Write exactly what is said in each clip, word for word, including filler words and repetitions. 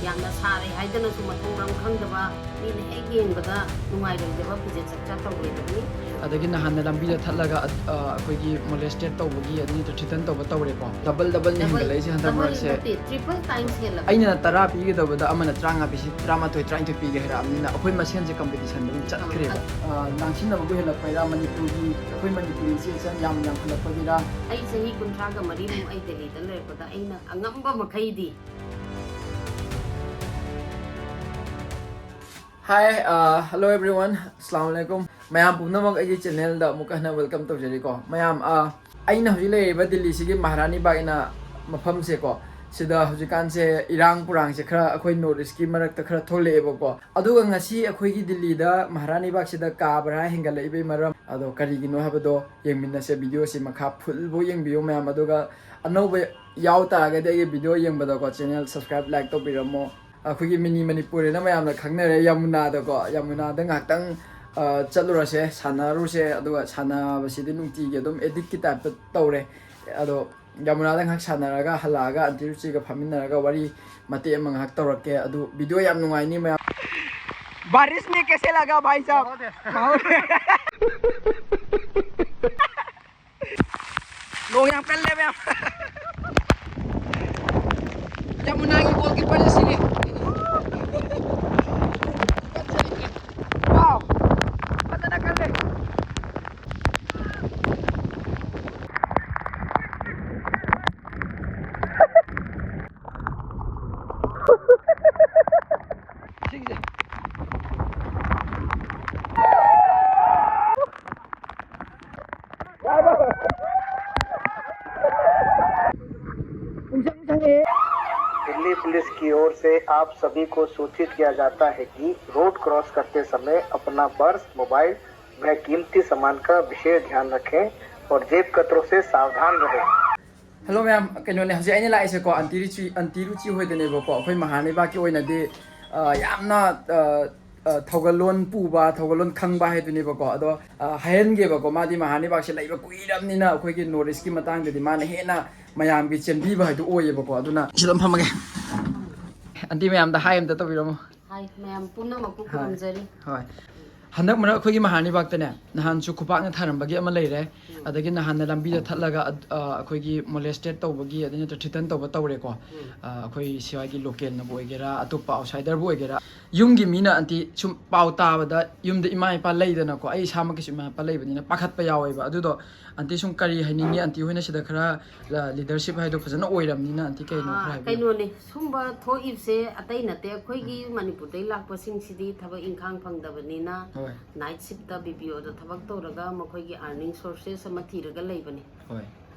ꯌꯥꯝꯅ ꯁꯥꯔꯦ ꯍꯥꯏꯗꯅꯁꯨ ꯃꯊꯣꯡ ꯃꯔꯝ ꯈꯪꯗꯕ, ꯃꯤꯅ ꯍꯦꯛ ꯌꯦꯡꯕꯗ ꯅꯨꯡꯉꯥꯏꯔꯣꯏꯗꯕ ꯐꯤꯖꯦꯠ ꯆꯛꯆꯥ ꯇꯧꯔꯣꯏꯗꯕꯅꯤ꯫ ꯑꯗꯒꯤ ꯅꯍꯥꯟꯅ ꯂꯝꯕꯤꯗ ꯊꯠꯂꯒ, ꯑ, ꯑ, ꯑꯩꯈꯣꯏꯒꯤ molested ꯇꯧꯕꯒꯤ, ꯑꯗꯨ ꯅꯠꯇ꯭ꯔ threaten ꯇꯧꯕ ꯇꯧꯔꯦꯀꯣ꯫ Double double ꯅꯤ double, ꯍꯦꯟꯒꯠꯂꯛꯏꯁꯦ ꯍꯟꯗꯛ double ꯃꯔꯛꯁꯦ꯫ ꯅꯠꯇꯦ, triple times ꯍꯦꯜꯂꯕ꯫ ꯑꯩꯅ ꯇꯔꯥ ꯄꯤꯒꯗꯕꯗ ꯑꯃꯅ ꯇꯔꯥꯃꯉꯥ ꯄꯤꯁꯤ, ꯇꯔꯥꯃꯥꯊꯣꯏ, ꯇꯔꯥꯅꯤꯊꯣꯏ ꯄꯤꯒꯦ ꯍꯥꯏꯔꯛꯑꯕꯅꯤꯅ ꯑꯩꯈꯣꯏ ꯃꯁꯦꯟꯁꯦ competition ꯑꯗꯨꯝ ꯆꯠꯈ꯭ꯔꯦꯕ꯫ ꯑ, ꯂꯥꯡꯁꯤꯟꯅꯕꯕꯨ ꯍꯦꯜꯂꯛꯄꯩꯔꯥ, ꯃꯅꯤꯄꯨꯔꯒꯤ, ꯑꯩꯈꯣꯏ ꯃꯅꯤꯄꯨꯔꯤ ꯏꯆꯦ ꯏꯆꯟ ꯌꯥꯝ ꯌꯥꯝꯈꯠꯂꯛꯄꯒꯤꯔꯥ? ꯑꯩ ꯆꯍꯤ ꯀꯨꯟꯊ꯭ꯔꯥꯒ ꯃꯔꯤꯃꯨꯛ ꯑꯩ ꯗꯦꯜꯂꯤꯗ ꯂꯩꯔꯛꯄꯗ ꯑꯩꯅ ꯑꯉꯝꯕ ꯃꯈꯩꯗꯤ Hi, uh, hello everyone. Assalamu alaikum. ꯃꯌꯥꯝ ꯄꯨꯝꯅꯃꯛ ꯑꯩꯒꯤ channelꯗ ꯑꯃꯨꯛꯀ ꯍꯟꯅ welcome ꯇꯧꯖꯔꯤꯀꯣ꯫ ꯃꯌꯥꯝ, ꯑ, ꯑꯩꯅ ꯍꯧꯖꯤꯛ ꯂꯩꯔꯤꯕ ꯗꯤꯜꯂꯤꯁꯤꯒꯤ ꯃꯍꯥꯔꯥꯅꯤ ꯕꯥꯒ ꯍꯥꯏꯅ ꯃꯐꯝꯁꯦꯀꯣ, ꯁꯤꯗ ꯍꯧꯖꯤꯛꯀꯥꯟꯁꯦ ꯏꯔꯥꯡ ꯄꯨꯔꯥꯡꯁꯦ ꯈꯔ ꯑꯩꯈꯣꯏ North Eastꯀꯤ ꯃꯔꯛꯇ ꯈꯔ ꯊꯣꯛꯂꯛꯑꯦꯕꯀꯣ꯫ ꯑꯗꯨꯒ ꯉꯁꯤ ꯑꯩꯈꯣꯏꯒꯤ ꯗꯤꯜꯂꯤꯗ ꯃꯍꯥꯔꯥꯅꯤ ꯕꯥꯒꯁꯤꯗ ꯀꯥ ꯚꯔꯥ ꯍꯦꯟꯒꯠꯂꯛꯏꯕꯒꯤ ꯃꯔꯝ ꯑꯗꯣ ꯀꯔꯤꯒꯤꯅꯣ ꯍꯥꯏꯕꯗꯣ ꯌꯦꯡꯃꯤꯟꯅꯁꯦ꯫ Videoꯁꯤ ꯃꯈꯥ fullꯐꯥꯎ ꯌꯦꯡꯕꯤꯌꯨ ꯃꯌꯥꯝ꯫ ꯑꯗꯨꯒ ꯑꯅꯧꯕ ꯌꯥꯎ ꯇꯥꯔꯒꯗꯤ ꯑꯩꯒꯤ video ꯌꯦꯡꯕꯗꯀꯣ channel subscribe, like ꯇꯧꯕꯤꯔꯝꯃꯣ꯫ ꯑꯩꯈꯣꯏꯒꯤ mini ꯃꯅꯤꯄꯨꯔ ꯍꯥꯏꯅ ꯃꯌꯥꯝꯅ ꯈꯪꯅꯔꯦ ꯌꯃꯨꯅꯥꯗꯀꯣ꯫ ꯌꯃꯨꯅꯥꯗ ꯉꯥꯏꯍꯥꯛꯇꯪ, ꯑ, ꯆꯠꯂꯨꯔꯁꯦ, ꯁꯥꯟꯅꯔꯨꯁꯦ꯫ ꯑꯗꯨꯒ ꯁꯥꯟꯅꯕꯁꯤꯗꯤ ꯅꯨꯡꯇꯤꯒꯤ ꯑꯗꯨꯝ editꯀꯤ typeꯇ ꯇꯧꯔꯦ꯫ ꯑꯗꯣ ꯌꯃꯨꯅꯥꯗ ꯉꯥꯏꯍꯥꯛ ꯁꯥꯟꯅꯔꯒ ꯍꯜꯂꯛꯑꯒ ꯑꯟꯇꯤ ꯔꯨꯆꯤꯒ ꯐꯝꯃꯤꯟꯅꯔꯒ ꯋꯥꯔꯤ ꯃꯇꯦꯛ ꯑꯃ ꯉꯥꯏꯍꯥꯛ ꯇꯧꯔꯛꯀꯦ꯫ ꯑꯗꯨ video ꯌꯥꯝ ꯅꯨꯡꯉꯥꯏꯅꯤ ꯃꯌꯥꯝ꯫ बारिश में कैसे लगा भाई साहब? बहुत है। बहुत है। ꯅꯣꯡ ꯌꯥꯝ ꯀꯜꯂꯦ ꯃꯌꯥꯝ꯫ ꯌꯃꯨꯅꯥꯒꯤ goalkeeper ꯁꯤꯅꯤ꯫ Wow! ꯐꯖꯅ ꯀꯜꯂꯦ꯫ ꯁꯤꯒꯤꯁꯦ꯫ ꯎꯟꯁꯪ ꯁꯪꯉꯦ꯫ दिल्ली पुलिस की ओर से आप सभी को सूचित किया जाता है कि रोड क्रॉस करते समय अपना पर्स, मोबाइल व कीमती सामान का विशेष ध्यान रखें और जेब कतरों से सावधान रहें। Hello ꯃꯌꯥꯝ, ꯀꯩꯅꯣꯅꯦ, ꯍꯧꯖꯤꯛ ꯑꯩꯅ ꯂꯥꯛꯏꯁꯦꯀꯣ, ꯑꯟꯇꯤ ꯔꯨꯆꯤ, ꯑꯟꯇꯤ ꯔꯨꯆꯤ ꯍꯣꯏꯗꯅꯦꯕꯀꯣ꯫ ꯑꯩꯈꯣꯏ ꯃꯍꯥ ꯂꯩꯕꯥꯛꯀꯤ ꯑꯣꯏꯅꯗꯤ, ꯑ, ꯌꯥꯝꯅ, ꯑ, ꯑ, ꯊꯧꯒꯜꯂꯣꯟ ꯄꯨꯕ, ꯊꯧꯒꯜꯂꯣꯟ ꯈꯪꯕ ꯍꯥꯏꯗꯨꯅꯦꯕꯀꯣ꯫ ꯑꯗꯣ, ꯑ, ꯍꯥꯏꯍꯟꯒꯦꯕꯀꯣ, ꯃꯥꯗꯤ ꯃꯍꯥ ꯂꯩꯕꯥꯛꯁꯦ ꯂꯩꯕ ꯀꯨꯏꯔꯕꯅꯤꯅ ꯑꯩꯈꯣꯏꯒꯤ North Eastꯀꯤ ꯃꯇꯥꯡꯗꯗꯤ ꯃꯥꯅ ꯍꯦꯟꯅ ꯃꯌꯥꯝꯒꯤ ꯆꯦꯟꯕꯤꯕ ꯍꯥꯏꯗꯨ ꯑꯣꯏꯌꯦꯕꯀꯣ꯫ ꯑꯗꯨꯅ ꯁꯤꯗ ꯑꯗꯨꯝ ꯐꯝꯃꯒꯦ꯫ ꯑꯟꯇꯤ ꯃꯌꯥꯝꯗ ꯍꯥꯏ ꯑꯝꯇ ꯇꯧꯕꯤꯔꯝꯃꯣ꯫ ꯍꯥꯏ, ꯃꯌꯥꯝ ꯄꯨꯝꯅꯃꯛꯄꯨ ꯈꯨꯔꯨꯝꯖꯔꯤ꯫ ꯍꯣꯏ꯫ ꯍꯟꯗꯛ ꯃꯔꯛ ꯑꯩꯈꯣꯏꯒꯤ ꯃꯍꯥꯔꯅꯤꯕꯥꯛꯇꯅꯦ, ꯅꯍꯥꯟꯁꯨ ꯈꯨꯄꯥꯛꯅ ꯊꯥꯔꯝꯕꯒꯤ ꯑꯃ ꯂꯩꯔꯦ, ꯑꯗꯒꯤ ꯅꯍꯥꯟꯅ ꯂꯝꯕꯤꯗ ꯊꯠꯂꯒ ꯑ, ꯑ, ꯑꯩꯈꯣꯏꯒꯤ ꯃꯣꯂꯦꯁꯇꯦꯠ ꯇꯧꯕꯒꯤ, ꯑꯗꯩ ꯅꯠꯇ꯭ꯔ ꯊ꯭ꯔꯤꯇꯟ ꯇꯧꯕ ꯇꯧꯔꯦꯀꯣ꯫ ꯑ, ꯑꯩꯈꯣꯏ ꯁ꯭ꯋꯥꯏꯒꯤ ꯂꯣꯀꯦꯜꯅꯕꯨ ꯑꯣꯏꯒꯦꯔꯥ, ꯑꯇꯣꯞꯄ ꯑꯥꯎꯠꯁꯥꯏꯗꯔꯕꯨ ꯑꯣꯏꯒꯦꯔꯥ, ꯌꯨꯝꯒꯤ ꯃꯤꯅ ꯑꯟꯇꯤ ꯁꯨꯝ ꯄꯥꯎ ꯇꯥꯕꯗ ꯌꯨꯝꯗ ꯏꯃꯥ ꯏꯄꯥ ꯂꯩꯗꯅꯀꯣ, ꯑꯩ ꯏꯁꯥꯃꯛꯀꯤꯁꯨ ꯏꯃꯥ ꯏꯄꯥ ꯂꯩꯕꯅꯤꯅ ꯄꯥꯈꯠꯄ ꯌꯥꯎꯋꯦꯕ꯫ ꯑꯗꯨꯗꯣ ꯑꯟꯇꯤ ꯁꯨꯝ ꯀꯔꯤ ꯍꯥꯏꯅꯤꯡꯉꯤ? ꯑꯟꯇꯤ ꯍꯣꯏꯅ ꯁꯤꯗ ꯈꯔ ꯂꯤꯗꯔꯁꯤꯞ ꯍꯥꯏꯗꯣ ꯐꯖꯅ ꯑꯣꯏꯔꯝꯅꯤꯅ ꯑꯟꯇꯤ ꯀꯩꯅꯣ ꯈꯔ ꯑꯥ, ꯍꯥꯏꯕꯤꯌꯨ꯫ ꯀꯩꯅꯣꯅꯦ, ꯁꯨꯝꯕ ꯊꯣꯛꯏꯕꯁꯦ ꯑꯇꯩ ꯅꯠꯇꯦ, ꯑꯩꯈꯣꯏꯒꯤ ꯃꯅꯤꯄꯨꯔꯗꯩ ꯂꯥꯛꯄꯁꯤꯡꯁꯤꯗꯤ ꯊꯕꯛ ꯏꯪꯈꯥꯡ ꯐꯪꯗꯕꯅꯤꯅ ꯍꯣꯏ꯫ ꯅꯥꯏꯠ ꯁꯤꯞꯇ, ꯕꯤ ꯄꯤ ꯑꯣꯗ ꯊꯕꯛ ꯇꯧꯔꯒ ꯃꯈꯣꯏꯒꯤ ꯑꯥꯔꯅꯤꯡ ꯁꯣꯔꯁꯦꯁ ꯑꯃ ꯊꯤꯔꯒ ꯂꯩꯕꯅꯤ꯫ ꯍꯣꯏ꯫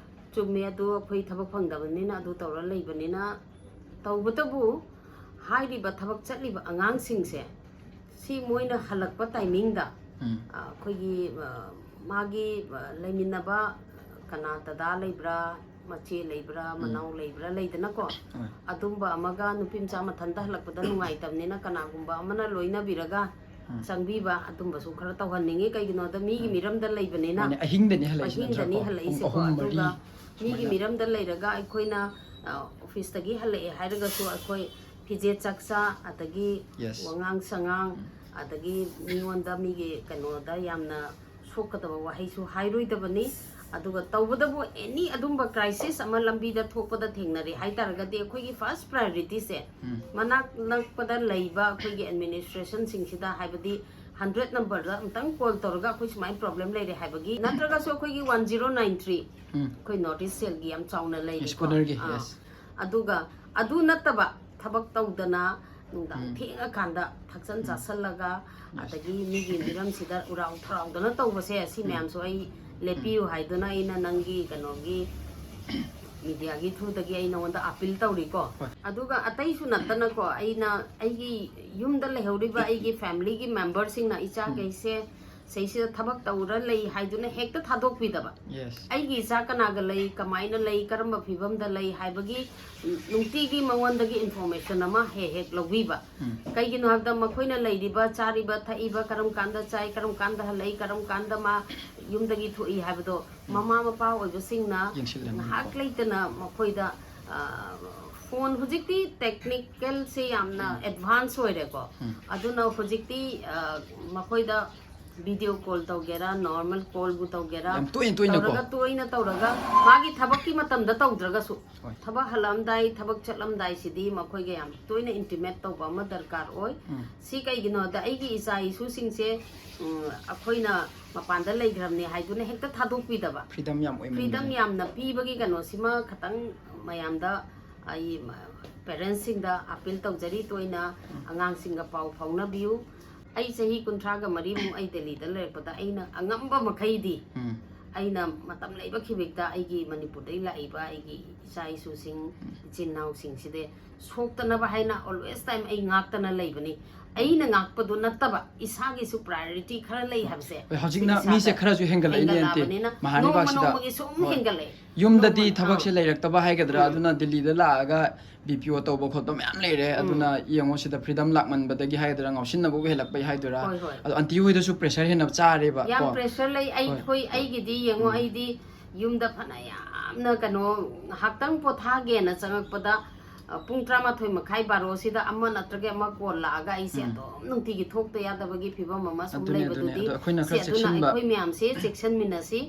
ꯆꯨꯝꯃꯦ, ꯑꯗꯨ ꯑꯩꯈꯣꯏ ꯊꯕꯛ ꯐꯪꯗꯕꯅꯤꯅ ꯑꯗꯨ ꯇꯧꯔ ꯂꯩꯕꯅꯤꯅ꯫ ꯇꯧꯕꯇꯕꯨ ꯍꯥꯏꯔꯤꯕ ꯊꯕꯛ ꯆꯠꯂꯤꯕ ꯑꯉꯥꯡꯁꯤꯡꯁꯦ ꯁꯤ ꯃꯣꯏꯅ ꯍꯜꯂꯛꯄ ꯇꯥꯏꯃꯤꯡꯗ ꯎꯝ꯫ ꯑ, ꯑꯩꯈꯣꯏꯒꯤ ꯑ, ꯃꯥꯒꯤ ꯑ, ꯂꯩꯃꯤꯟꯅꯕ ꯀꯅꯥ, ꯗꯗꯥ ꯂꯩꯕ꯭ꯔꯥ, ꯃꯆꯦ ꯂꯩꯕ꯭ꯔꯥ, ꯃꯅꯥꯎ ꯂꯩꯕ꯭ꯔꯥ, ꯂꯩꯗꯅꯀꯣ꯫ ꯍꯣꯏ꯫ ꯑꯗꯨꯝꯕ ꯑꯃꯒ ꯅꯨꯄꯤ ꯃꯆꯥ ꯃꯊꯟꯇ ꯍꯜꯂꯛꯄꯗ ꯅꯨꯡꯉꯥꯏꯇꯕꯅꯤꯅ ꯀꯅꯥꯒꯨꯝꯕ ꯑꯃꯅ ꯂꯣꯏꯅꯕꯤꯔꯒ ꯆꯪꯕꯤꯕ ꯑꯗꯨꯝꯕꯁꯨ ꯈꯔ ꯇꯧꯍꯟꯅꯤꯡꯉꯤ꯫ ꯀꯩꯒꯤꯅꯣꯗ ꯃꯤꯒꯤ ꯃꯤꯔꯝꯗ ꯂꯩꯕꯅꯤꯅ꯫ ꯃꯥꯅꯦ, ꯑꯍꯤꯡꯗꯅꯤ ꯍꯜꯂꯛꯏꯁꯤ ꯑꯍꯤꯡꯗꯅꯤ ꯅꯠꯇ꯭ꯔꯥꯀꯣ? ꯄꯨꯡ ꯍꯜꯂꯛꯏꯁꯦꯀꯣ꯫ ꯑꯍꯨꯝ, ꯃꯔꯤ꯫ ꯑꯗꯨꯒ ꯃꯤꯒꯤ ꯃꯤꯔꯝꯗ ꯂꯩꯔꯒ ꯑꯩꯈꯣꯏꯅ ꯑ, ꯑꯣꯐꯤꯁꯇꯒꯤ ꯍꯜꯂꯛꯑꯦ ꯍꯥꯏꯔꯒꯁꯨ ꯑꯩꯈꯣꯏ ꯐꯤꯖꯦꯠ ꯆꯥꯛꯆꯥ, ꯑꯗꯒꯤ Yes. ꯋꯥꯉꯥꯡ ꯁꯉꯥꯡ, ꯑꯗꯒꯤ ꯃꯤꯉꯣꯟꯗ ꯃꯤꯒꯤ ꯀꯩꯅꯣꯗ ꯌꯥꯝꯅ ꯁꯣꯛꯀꯗꯕ ꯋꯥꯍꯩꯁꯨ ꯍꯥꯏꯔꯣꯏꯗꯕꯅꯤ꯫ ꯑꯗꯨꯒ ꯇꯧꯕꯇꯕꯨ ꯑꯦꯅꯤ ꯑꯗꯨꯝꯕ ꯀ꯭ꯔꯥꯏꯁꯤꯁ ꯑꯃ ꯂꯝꯕꯤꯗ ꯊꯣꯛꯄꯗ ꯊꯦꯡꯅꯔꯦ ꯍꯥꯏꯇꯥꯔꯒꯗꯤ ꯑꯩꯈꯣꯏꯒꯤ ꯐꯥꯔꯁ ꯄ꯭ꯔꯥꯏꯌꯣꯔꯤꯇꯤꯁꯦ ꯃꯅꯥꯛ ꯅꯛꯄꯗ ꯂꯩꯕ ꯑꯩꯈꯣꯏꯒꯤ ꯑꯦꯗꯃꯤꯅꯤꯁꯇ꯭ꯔꯦꯁꯟꯁꯤꯡꯁꯤꯗ, ꯍꯥꯏꯕꯗꯤ ꯍꯟꯗ꯭ꯔꯦꯠ ꯅꯝꯕꯔꯗ ꯑꯃꯨꯛꯇꯪ ꯀꯣꯜ ꯇꯧꯔꯒ ꯑꯩꯈꯣꯏ ꯁꯨꯃꯥꯏꯅ ꯄ꯭ꯔꯣꯕ꯭ꯂꯦꯝ ꯂꯩꯔꯦ ꯍꯥꯏꯕꯒꯤ, ꯅꯠꯇ꯭ꯔꯒꯁꯨ ꯑꯩꯈꯣꯏꯒꯤ ꯋꯥꯟ ꯖꯤꯔꯣ ꯅꯥꯏꯟ ꯊ꯭ꯔꯤ, ꯎꯝ꯫ ꯑꯩꯈꯣꯏ ꯅꯣꯔꯠ ꯏꯁ ꯁꯦꯜꯒꯤ ꯌꯥꯝ ꯆꯥꯎꯅ ꯂꯩꯔꯤꯀꯣ꯫ ꯏꯁꯄꯣꯅꯔꯒꯤ, ꯑꯥ꯫ Yes. ꯑꯗꯨꯒ ꯑꯗꯨ ꯅꯠꯇꯕ ꯊꯕꯛ ꯇꯧꯗꯅ ꯅꯨꯡꯗꯥꯡ ꯊꯦꯡꯉꯀꯥꯟꯗ ꯊꯛꯆꯟ ꯆꯥꯁꯜꯂꯒ, ꯑꯗꯒꯤ ꯃꯤꯒꯤ ꯃꯤꯔꯝꯁꯤꯗ ꯎꯔꯥꯎ ꯊꯔꯥꯎꯗꯅ ꯇꯧꯕꯁꯦ, ꯁꯤ ꯃꯌꯥꯝꯁꯨ ꯑꯩ ꯂꯦꯞꯄꯤꯌꯨ ꯍꯥꯏꯗꯨꯅ ꯑꯩꯅ ꯅꯪꯒꯤ ꯀꯩꯅꯣꯒꯤ ꯃꯤꯗꯤꯌꯥꯒꯤ ꯊ꯭ꯔꯨꯗꯒꯤ ꯑꯩ ꯅꯉꯣꯟꯗ ꯑꯥꯄꯤꯜ ꯇꯧꯔꯤꯀꯣ꯫ ꯍꯣꯏ꯫ ꯑꯗꯨꯒ ꯑꯇꯩꯁꯨ ꯅꯠꯇꯅꯀꯣ, ꯑꯩꯅ ꯑꯩꯒꯤ ꯌꯨꯝꯗ ꯂꯩꯍꯧꯔꯤꯕ ꯑꯩꯒꯤ ꯐꯦꯃꯤꯂꯤꯒꯤ ꯃꯦꯝꯕꯔꯁꯤꯡꯅ ꯏꯆꯥꯈꯩꯁꯦ ꯁꯩꯁꯤꯗ ꯊꯕꯛ ꯇꯧꯔ ꯂꯩ ꯍꯥꯏꯗꯨꯅ ꯍꯦꯛꯇ ꯊꯥꯗꯣꯛꯄꯤꯗꯕ꯫ Yes. ꯑꯩꯒꯤ ꯏꯆꯥ ꯀꯅꯥꯒ ꯂꯩ, ꯀꯃꯥꯏꯅ ꯂꯩ, ꯀꯔꯝꯕ ꯐꯤꯕꯝꯗ ꯂꯩ ꯍꯥꯏꯕꯒꯤ ꯅꯨꯡꯇꯤꯒꯤ ꯃꯉꯣꯟꯗꯒꯤ ꯏꯟꯐꯣꯔꯃꯦꯁꯟ ꯑꯃ ꯍꯦꯛ ꯍꯦꯛ ꯂꯧꯕꯤꯕ꯫ ꯀꯩꯒꯤꯅꯣ ꯍꯥꯏꯕꯗ ꯃꯈꯣꯏꯅ ꯂꯩꯔꯤꯕ, ꯆꯥꯔꯤꯕ, ꯊꯛꯏꯕ, ꯀꯔꯝ ꯀꯥꯟꯗ ꯆꯥꯏ, ꯀꯔꯝ ꯀꯥꯟꯗ ꯍꯜꯂꯛꯏ, ꯀꯔꯝ ꯀꯥꯟꯗ ꯃꯥ ꯌꯨꯝꯗꯒꯤ ꯊꯣꯛꯏ ꯍꯥꯏꯕꯗꯣ ꯃꯃꯥ ꯃꯄꯥ ꯑꯣꯏꯕꯁꯤꯡꯅ ꯌꯦꯡꯁꯤꯜꯂꯅꯤꯀꯣ꯫ ꯉꯥꯏꯍꯥꯛ ꯂꯩꯇꯅ ꯃꯈꯣꯏꯗ, ꯑ, ꯐꯣꯟ ꯍꯧꯖꯤꯛꯇꯤ ꯇꯦꯛꯅꯤꯀꯦꯜꯁꯦ ꯌꯥꯝꯅ ꯑꯦꯗꯚꯥꯟꯁ ꯑꯣꯏꯔꯦꯀꯣ꯫ ꯑꯗꯨꯅ ꯍꯧꯖꯤꯛꯇꯤ ꯑ, ꯃꯈꯣꯏꯗ ꯚꯤꯗꯤꯑꯣ ꯀꯣꯜ ꯇꯧꯒꯦꯔꯥ, ꯅꯣꯔꯃꯦꯜ ꯀꯣꯜꯕꯨ ꯇꯧꯒꯦꯔꯥ, ꯌꯥꯝ ꯇꯣꯏꯅ ꯇꯣꯏꯅꯀꯣ꯫ ꯇꯧꯔꯒ ꯇꯣꯏꯅ ꯇꯧꯔꯒ ꯃꯥꯒꯤ ꯊꯕꯛꯀꯤ ꯃꯇꯝꯗ ꯇꯧꯗ꯭ꯔꯒꯁꯨ, ꯍꯣꯏ꯫ ꯊꯕꯛ ꯍꯜꯂꯛꯑꯝꯗꯥꯏ, ꯊꯕꯛ ꯆꯠꯂꯝꯗꯥꯏꯁꯤꯗꯤ ꯃꯈꯣꯏꯒ ꯌꯥꯝ ꯇꯣꯏꯅ ꯏꯟꯇꯤꯃꯦꯠ ꯇꯧꯕ ꯑꯃ ꯗꯔꯀꯥꯔ ꯑꯣꯏ꯫ ꯎꯝ꯫ ꯁꯤ ꯀꯩꯒꯤꯅꯣꯗ, ꯑꯩꯒꯤ ꯏꯆꯥ ꯏꯁꯨꯁꯤꯡꯁꯦ, ꯎꯝ, ꯑꯩꯈꯣꯏꯅ ꯃꯄꯥꯟꯗ ꯂꯩꯈ꯭ꯔꯕꯅꯦ ꯍꯥꯏꯗꯨꯅ ꯍꯦꯛꯇ ꯊꯥꯗꯣꯛꯄꯤꯗꯕ꯫ ꯐ꯭ꯔꯤꯗꯝ ꯌꯥꯝ ꯑꯣꯏꯃꯟꯕꯅꯦ꯫ ꯐ꯭ꯔꯤꯗꯝ ꯌꯥꯝꯅ ꯄꯤꯕꯒꯤ ꯀꯩꯅꯣꯁꯤꯃ ꯈꯇꯪ ꯃꯌꯥꯝꯗ ꯑꯩ ꯄꯦꯔꯦꯟꯁꯁꯤꯡꯗ ꯑꯄꯤꯜ ꯇꯧꯖꯔꯤ, ꯇꯣꯏꯅ ꯑꯉꯥꯡꯁꯤꯡꯒ ꯄꯥꯎ ꯐꯥꯎꯅꯕꯤꯌꯨ꯫ ꯑꯩ ꯆꯍꯤ ꯀꯨꯟꯊ꯭ꯔꯥꯒ ꯃꯔꯤꯃꯨꯛ ꯑꯩ ꯗꯦꯜꯂꯤꯗ ꯂꯩꯔꯛꯄꯗ ꯑꯩꯅ ꯑꯉꯝꯕ ꯃꯈꯩꯗꯤ ꯎꯝ꯫ ꯑꯩꯅ ꯃꯇꯝ ꯂꯩꯕ ꯈꯤꯕꯤꯛꯇ ꯑꯩꯒꯤ ꯃꯅꯤꯄꯨꯔꯗꯒꯤ ꯂꯥꯛꯏꯕ ꯑꯩꯒꯤ ꯏꯆꯥ ꯏꯁꯨꯁꯤꯡ, ꯏꯆꯤꯟ ꯏꯅꯥꯎꯁꯤꯡꯁꯤꯗꯤ ꯁꯣꯛꯇꯅꯕ ꯍꯥꯏꯅ ꯑꯣꯜꯋꯦꯁ ꯇꯥꯏꯝ ꯑꯩ ꯉꯥꯛꯇꯅ ꯂꯩꯕꯅꯤ꯫ ꯑꯩꯅ ꯉꯥꯛꯄꯗꯨ ꯅꯠꯇꯕ ꯏꯁꯥꯒꯤꯁꯨ ꯄ꯭ꯔꯥꯏꯌꯣꯔꯤꯇꯤ ꯈꯔ ꯂꯩ ꯍꯥꯏꯕꯁꯦ ꯍꯣꯏ, ꯍꯧꯖꯤꯛꯅ ꯏꯁꯥꯗ ꯃꯤꯁꯦ ꯈꯔꯁꯨ ꯍꯦꯟꯒꯠꯂꯛꯏꯅꯦ, ꯑꯟꯇꯤ꯫ ꯍꯦꯟꯒꯠꯂꯛꯑꯕꯅꯤꯅ ꯃꯍꯥ ꯅꯣꯡꯃ ꯂꯩꯕꯥꯛꯁꯤꯗ꯫ ꯅꯣꯡꯃꯒꯤ ꯁꯨꯝ ꯍꯣꯏ꯫ ꯍꯦꯟꯒꯠꯂꯛꯑꯦ꯫ ꯌꯨꯝꯗꯗꯤ ꯅꯣꯡꯃ-, ꯊꯕꯛꯁꯦ ꯑꯥ꯫ ꯂꯩꯔꯛꯇꯕ ꯍꯥꯏꯒꯗ꯭ꯔꯥ, ꯎꯝ꯫ ꯑꯗꯨꯅ ꯗꯤꯜꯂꯤꯗ ꯂꯥꯛꯑꯒ ꯕꯤ ꯄꯤ ꯑꯣ ꯇꯧꯕ ꯈꯣꯠꯄ ꯃꯌꯥꯝ ꯂꯩꯔꯦ꯫ ꯎꯝ꯫ ꯑꯗꯨꯅ ꯌꯦꯡꯉꯣ, ꯁꯤꯗ ꯐ꯭ꯔꯤꯗꯝ ꯂꯥꯛꯃꯟꯕꯗꯒꯤ ꯍꯥꯏꯒꯗ꯭ꯔꯥ, ꯉꯥꯎꯁꯤꯟꯅꯕꯕꯨ ꯍꯦꯜꯂꯛꯄꯩ ꯍꯥꯏꯗꯣꯏꯔꯥ, ꯍꯣꯏ, ꯍꯣꯏ꯫ ꯑꯗꯣ ꯑꯟꯇꯤ ꯍꯣꯏꯗꯁꯨ ꯄ꯭ꯔꯦꯁꯔ ꯍꯦꯟꯅ ꯆꯥꯔꯦꯕ ꯌꯥꯝ ꯀꯣ꯫ ꯄ꯭ꯔꯦꯁꯔ ꯂꯩ꯫ ꯑꯩꯈꯣꯏ, ꯍꯣꯏ꯫ ꯑꯩꯒꯤꯗꯤ ꯌꯦꯡꯉꯣ, ꯎꯝ꯫ ꯑꯩꯗꯤ ꯌꯨꯝꯗ ꯐꯅ ꯌꯥꯝꯅ ꯀꯩꯅꯣ, ꯉꯥꯏꯍꯥꯛꯇꯪ ꯄꯣꯊꯥꯒꯦꯅ ꯆꯪꯉꯛꯄꯗ, ꯑ, ꯄꯨꯡ ꯇꯔꯥꯃꯥꯊꯣꯏ ꯃꯈꯥꯏ, ꯕꯥꯔꯣꯁꯤꯗ ꯑꯃ ꯅꯠꯇ꯭ꯔꯒ ꯑꯃ ꯀꯣꯜ ꯂꯥꯛꯑꯒ ꯑꯩꯁꯦ ꯎꯝ꯫ ꯑꯗꯨꯝ ꯅꯨꯡꯇꯤꯒꯤ ꯊꯣꯛꯇ ꯌꯥꯗꯕꯒꯤ ꯐꯤꯕꯝ ꯑꯃ ꯁꯨꯝ ꯑꯗꯨꯅꯦ, ꯑꯗꯨꯅꯦ꯫ ꯂꯩꯕꯗꯨꯗꯤ, ꯑꯗꯣ ꯑꯩꯈꯣꯏꯅ ꯁꯤ ꯈꯔ ꯑꯗꯨꯅ ꯆꯦꯛꯁꯤꯟꯕ꯫ ꯑꯩꯈꯣꯏ ꯃꯌꯥꯝꯁꯦ ꯆꯦꯛꯁꯤꯟꯃꯤꯟꯅꯁꯤ꯫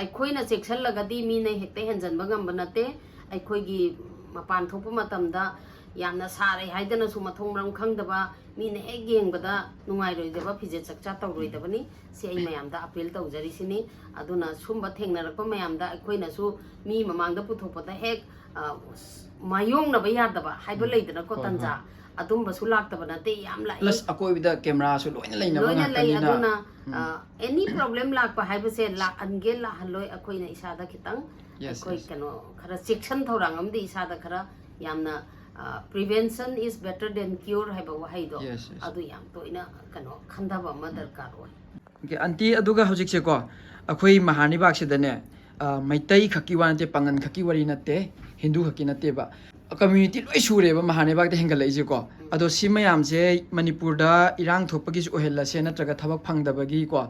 ꯑꯩꯈꯣꯏꯅ ꯆꯦꯛꯁꯤꯜꯂꯒꯗꯤ ꯃꯤꯅ ꯍꯦꯛꯇ ꯍꯦꯟꯖꯟꯕ ꯉꯝꯕ ꯅꯠꯇꯦ꯫ ꯑꯩꯈꯣꯏꯒꯤ ꯃꯄꯥꯟ ꯊꯣꯛꯄ ꯃꯇꯝꯗ ꯌꯥꯝꯅ ꯁꯥꯔꯦ ꯍꯥꯏꯗꯅꯁꯨ ꯃꯊꯣꯡ ꯃꯔꯝ ꯈꯪꯗꯕ, ꯃꯤꯅ ꯍꯦꯛ ꯌꯦꯡꯕꯗ ꯅꯨꯡꯉꯥꯏꯔꯣꯏꯗꯕ ꯐꯤꯖꯦꯠ ꯆꯛꯆꯥ ꯇꯧꯔꯣꯏꯗꯕꯅꯤ꯫ ꯁꯤ ꯑꯩ ꯃꯌꯥꯝꯗ ꯑꯄꯤꯜ ꯇꯧꯖꯔꯤꯁꯤꯅꯤ꯫ ꯑꯗꯨꯅ ꯁꯨꯝꯕ ꯊꯦꯡꯅꯔꯛꯄ ꯃꯌꯥꯝꯗ ꯑꯩꯈꯣꯏꯅꯁꯨ ꯃꯤ ꯃꯃꯥꯡꯗ ꯄꯨꯊꯣꯛꯄꯗ ꯍꯦꯛ, ꯑ, ꯃꯥꯌꯣꯡꯅꯕ ꯌꯥꯗꯕ ꯍꯥꯏꯕ ꯎꯝ꯫ ꯂꯩꯗꯅꯀꯣ, ꯍꯣꯏ, ꯇꯟꯖꯥ꯫ ꯍꯣꯏ꯫ ꯑꯗꯨꯝꯕꯁꯨ ꯂꯥꯛꯇꯕ ꯅꯠꯇꯦ, ꯌꯥꯝ ꯂꯥꯛꯏ꯫ ꯄ꯭ꯂꯁ ꯑꯀꯣꯏꯕꯗ ꯀꯦꯃꯦꯔꯥꯁꯨ ꯂꯣꯏꯅ ꯂꯩꯅꯕ ꯂꯣꯏꯅ ꯂꯩ꯫ ꯉꯥꯛꯇꯅꯤꯅ꯫ ꯑꯗꯨꯅ, ꯎꯝ꯫ ꯑ, ꯑꯦꯅꯤ ꯄ꯭ꯔꯣꯕ꯭ꯂꯦꯝ ꯂꯥꯛꯄ ꯍꯥꯏꯕꯁꯦ ꯂꯥꯛꯍꯟꯒꯦ ꯂꯥꯛꯍꯜꯂꯣꯏ, ꯑꯩꯈꯣꯏꯅ ꯏꯁꯥꯗ ꯈꯤꯇꯪ Yes, ꯑꯩꯈꯣꯏ yes. ꯀꯩꯅꯣ ꯈꯔ ꯆꯦꯛꯁꯤꯟ ꯊꯧꯔꯥꯡ ꯑꯃꯗꯤ ꯏꯁꯥꯗ ꯈꯔ ꯌꯥꯝꯅ, ꯑ, "Prevention is better than cure" ꯍꯥꯏꯕ ꯋꯥꯍꯩꯗꯣ, Yes, yes. ꯑꯗꯨ ꯌꯥꯝ ꯇꯣꯏꯅ ꯀꯩꯅꯣ ꯈꯟꯊꯕ ꯑꯃ ꯗꯔꯀꯥꯔ ꯑꯣꯏ꯫ ꯑꯣꯀꯦ, ꯑꯟꯇꯤ, ꯑꯗꯨꯒ ꯍꯧꯖꯤꯛꯁꯦꯀꯣ, ꯑꯩꯈꯣꯏ ꯃꯍꯥ ꯂꯩꯕꯥꯛꯁꯤꯗꯅꯦ, ꯑ, ꯃꯩꯇꯩ ꯈꯛꯀꯤ ꯋꯥ ꯅꯠꯇꯦ, ꯄꯥꯉꯟ ꯈꯛꯀꯤ ꯋꯥꯔꯤ ꯅꯠꯇꯦ, ꯍꯤꯟꯗꯨ ꯈꯛꯀꯤ ꯅꯠꯇꯦꯕ, ꯀꯝꯃ꯭ꯌꯨꯅꯤꯇꯤ ꯂꯣꯏ ꯁꯨꯔꯦꯕ ꯃꯍꯥꯅꯤꯕꯥꯛꯇ ꯍꯦꯟꯒꯠꯂꯛꯏꯁꯦꯀꯣ꯫ ꯑꯗꯣ ꯁꯤ ꯃꯌꯥꯝꯁꯦ ꯃꯅꯤꯄꯨꯔꯗ ꯏꯔꯥꯡ ꯊꯣꯛꯄꯒꯤꯁꯨ ꯑꯣꯏꯍꯜꯂꯁꯦ, ꯅꯠꯇ꯭ꯔꯒ ꯊꯕꯛ ꯐꯪꯗꯕꯒꯤꯀꯣ, ꯑ,